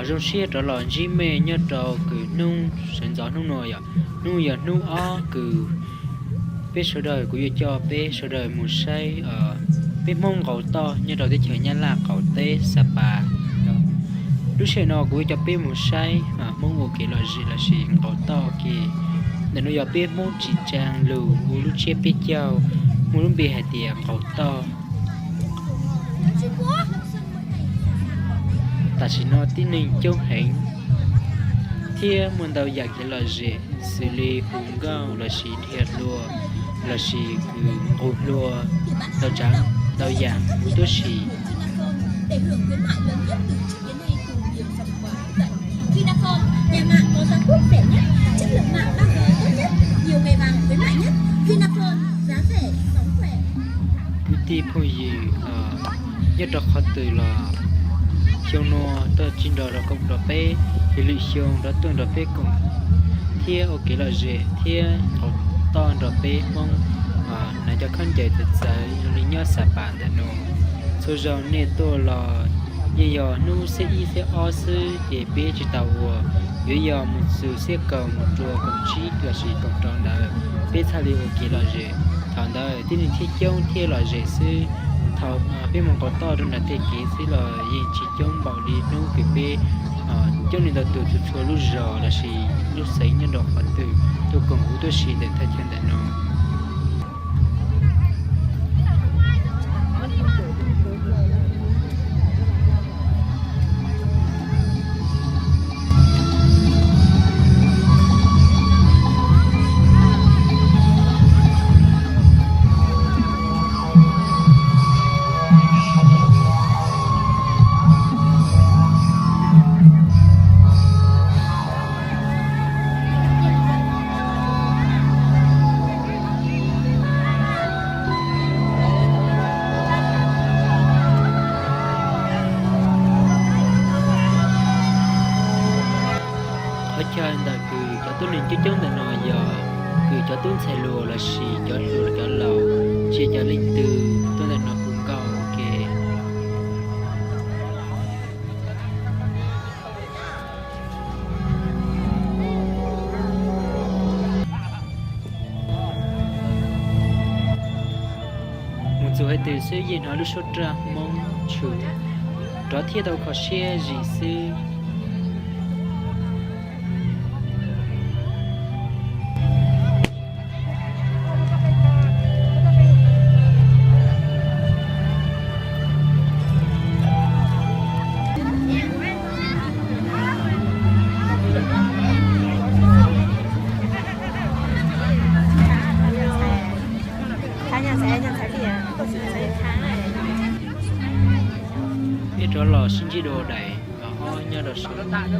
Zoo siab rov los ntsib mej nyob rau kws hnub sawv ntxov hnub no yom. Hnub yog hnub ob kws peb sawv daws, kuv yuav coj peb sawv daws mus saib, peb Hmoob nqaus toj nyob rau teb chaws Nyab Laj qaum teb Xa Pas. Lub sij hawm no kuv yuav coj peb mus saib Hmoob ua kev lom zem lossis nqaus toj ua ke. Ntawm no yog peb Hmoob tsim tsaa lug ua lub tsiab peb caug, muaj lub npe hais tias nqaus toj. Tam sim no tib neeg coob heev thiab muaj ntau yam kev lom zem xws li hu nkauj lossis dhia hlua lossis kws nqus hlua ntau tsav ntau yam huv tib si. Kwv tij phooj ywg nyob rau qhov twg los xyoo no toj tsis nrog rau koom nrog peb, yog lwm xyoo rov tuaj nrog peb koom thiab ua kev lom zem thiab nqaus toj nrog peb Hmoob hnav cov khaub ncaws txawv txawv zoo li nyob Xa Pas ntawm no. Txhua zaus nej tuaj los yeej yog hnub xiab ib xiab ob xwb ces peb tsis tau ua, yuav yog mus txug xiab kaum mus rua kaum tsib lossis kaum rau ntawd peb txhaj li ua kev lom zem. Thaum ntawd tib neeg thiaj coob thiab lom zem xwb. Thaum peb mus nqaus toj rau nram tej kev xwb los yeej tsis coob npaum li hnub kws peb coob li ntau tus txhua txhua lub zos lossis lub xeev nyob rau qhov twg tuaj koom huv tib si ntawm thaj chaw ntawm no. Qhov chaw ntawm kws cov tuab neeg coob coob ntawm no yog kws cov tub ntxhais hluas lossis cov hluas cov laus, tsis hais cov leej twg tuaj ntawm no hu nkauj ua ke. Mus txug haiv twg xwb yeej hnov lub suab raj Hmoob tshwm, rov thiaj tau kho siab zim xwb. Peb rov los sib ntsib dua daim ob nyob rau saum no.